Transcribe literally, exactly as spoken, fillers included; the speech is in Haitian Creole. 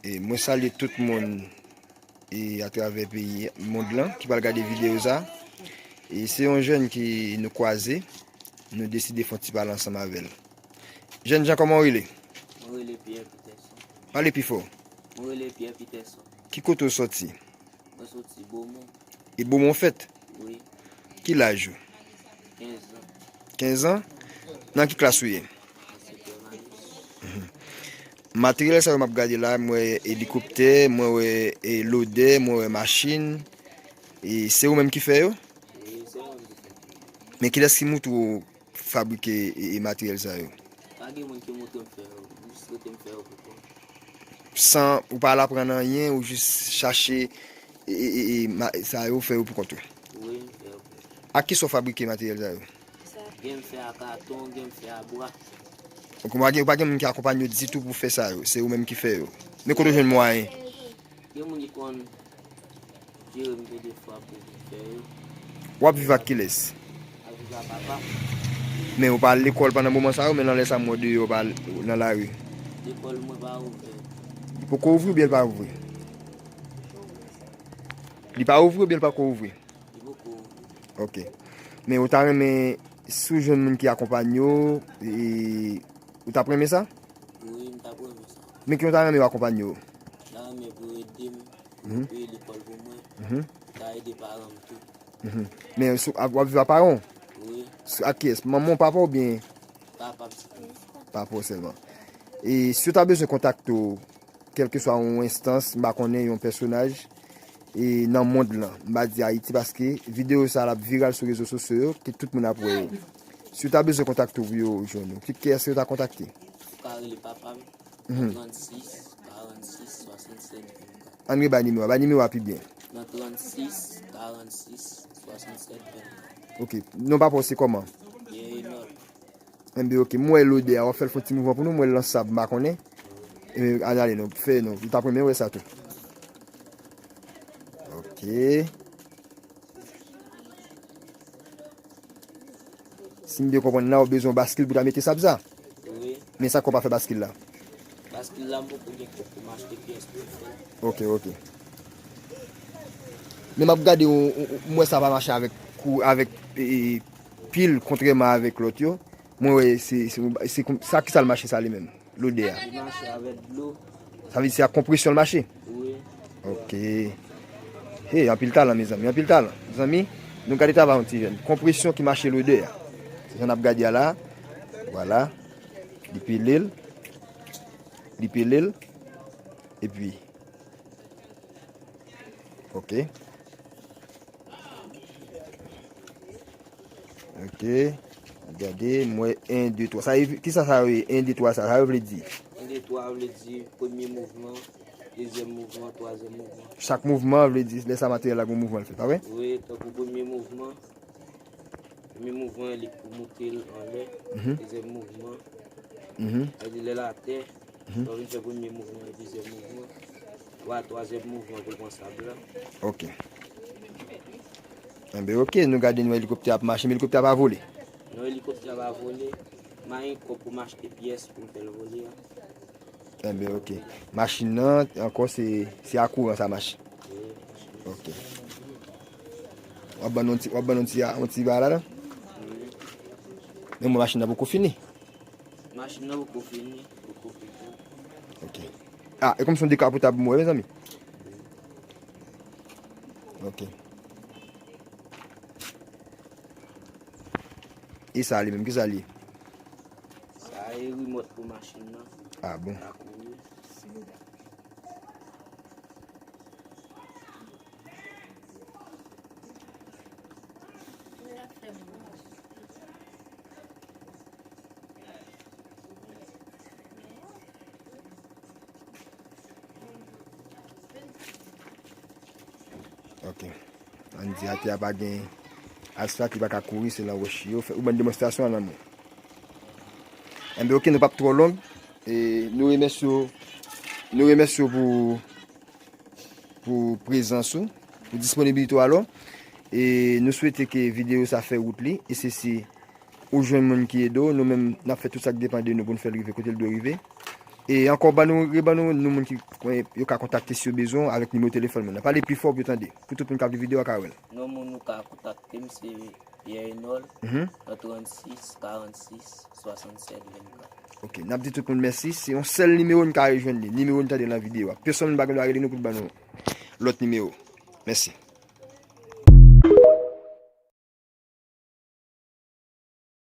E mwen salye tout moun e atravè peyi mond lan ki pral gade videyo sa. E se yon jèn ki nou kwaze, nou deside fè yon ti pale ansanm avè l. Jènjan, kòman w rele? Mwen rele Pierre Peterson. Pale pi fò. Mwen rele Pierre Peterson. Ki kote w sòti? Mwen soti Bomon. E Bomon w fèt? Wi. Ki laj ou? Kenz an. Kenz an? Nan ki klas ou ye? Mwen se prèmaris. Materyèl sa yo m ap gade la, mwen wè elikoptè, mwen wè e lodè, mwen wè machin. E se ou menm ki fè yo? Wi, se mwen menm ki fè. Men kilès ki moutre w fabrike e, e materyèl sa yo? Pa gen moun ki moutre m fè yo, m jis rete m fè yo pou kò m. San ou pa al aprann anyen, ou jis chache e, e, e, e, ma- sa yo fè yo pou kont ou? Wi, m fè yo pou kò m. Ak kisa w fabrike materyèl sa yo? Gen m fè a katon, gen m fè a bwa. Donk, ou pa gen, ou pa gen moun ki akonpanye w ditou pou fè sa yo, se ou menm ki fè yo. Men kote w jwenn mwayen? Gen moun ki konn jere m tou defwa pou vin fè yo. W ap viv ak kilès? M ap viv ak papa m. Men ou pa al lekòl pandan moman sa yo, men nan lè sa m wè deyò w pa al nan lari. Lekòl mwen pa ouvè. Li poko ouvri oubyen l pa ouvri? Li pa ouvri oubyen l pako ouvri? Li poko ouvri. Ok. Men ou ta renmen, si w jwenn moun ki akonpanye w, e, ou t ap renmen sa? Wi, m t ap renmen sa. Men ki w ta renmen yo akonpanye w? M ta renmen pou yo ede m, pou yo peye lekòl pou mwen, pou ta ede paran m tou. Mhm. Men sou- ap- w ap viv ak paran w? Wi. Sou- ak kiyès? Manman w, papa w oubyen? Papa m sèlman. Papa w sèlman. E si w ta bezwen kontakte w, kèlkeswa yon enstans, m pa konnen, yon pèsonaj, e nan mond lan, m pa di Ayiti, paske videyo sa l ap viral sou rezo sosyo yo, ke tout moun ap wè yo. Si w ta bezwen kontakte w pou yo jwenn ou, ki, kiyès yo ta kontakte? Ou ka rele papa m, nan trannsis, karannsis, swasannsèt, vennkat. Ann rebay nimewo a, bay nimewo a pi byen. Nan trannsis, karannsis, swasannsèt, vennkat. Ok, non papa w se kòman? Pierre Enoch. Enben, ok, m wè lodè a, w ap fè l fè yon ti mouvman pou nou, m wè l nan sab, m pa konnen. E, ann ale non, fè non, m t ap renmen wè sa tou. Ok. Si m byen konprann la, ou bezwen yon baskil pou ta mete sab sa? Wi. Men sa k fè w pa fè baskil la? Baskil la, m poko gen kòb pou m achte pyès pou m fè l. Ok, ok. Men m ap gade, ou- ou- m wè sa pa mache avèk kou, avèk e, e, pil, kontrèman avèk lòt yo. Mwen wè se, se, se kon- sa ki sa l mache sa li menm, lodè a. Li mache avèk dlo. Sa vle di se ak konpresyon l mache? Wi. Ok. Hey, anpil talan, mezanmi, anpil talan. Zanmi, nou gade travay yon ti jèn. Konpresyon ki mache lodè a. Se sa n ap gade a la. Vwala. Li pile l. Li pile l. Epi. Ok. Ok. Gade, m wè en, de, twa. Sa yo, kisa sa yo ye? En, de, twa sa, sa yo vle di? En, de, twa vle di premye mouvman, dezyèm mouvman, twazyèm mouvman. Chak mouvman vle di, lè sa materyèl la gon mouvman l fè, pa vre? Wi, tankou premye mouvman, premye mouvman li pou moute l anlè, dezyèm mouvman, sa vle di lè l atè, lè w vin fè premye mouvman e dezyèm mouvman, ou a twazyèm mouvman pou l pran sab la. Ok. Enben, ok, nou gade nou elikoptè ap mache, men elikoptè a pa vole. Non, elikoptè a pa vole. M pa gen kòb pou m achte pyès pou m fè l vole a. Enben, ok. Machin nan, ankò, se, se a kouran sa mache. Wi, machin nan. Ok. W ap ban nou yon ti, w ap ban nou yon ti, yon ti bagay ladan? Wi. Men mwen machin nan poko fini. Machin nan poko fini, poko fini. Ok. Ah, e kòmsi yon dekapotab m wè, mezanmi. Ok. E sa li menm, ki sa li ye? Sa e rimòt pou machin nan. Ah bon? Ka kouri. Ok. Ann di atè a pa gen asfalt, li pa ka kouri, se nan wòch yo fè. Ou ban demonstrasyon an nan men. Enben, ok, nou p ap twò long. E nou remèsye w, nou remèsye w pou, pou prezans ou, pou disponibilite w alò. E nou swete ke videyo sa fè wout li. E se si ou jwenn moun ki ede w, nou menm, n ap fè tout sa k depann de nou pou n fè l rive kote l dwe rive. E ankò, ban nou, reban nou, nou moun ki, yo ka kontakte si yo bezwen avèk nimewo telefòn mwen nan. Pale pi fò pou yo tande. Pou tout moun k ap li videyo a ka wè l. Non, moun nou ka kontakte m se Pierre Enol, mhm, nan trannsis, karannsis, swasannsèt, vennkat. Ok, n ap di tout moun mèsi. Se yon sèl nimewo n ka rejwenn li. Nimewo n tande nan videyo a. Pèsonn pa gen dwa rele nou pou l ban nou lòt nimewo. Mèsi.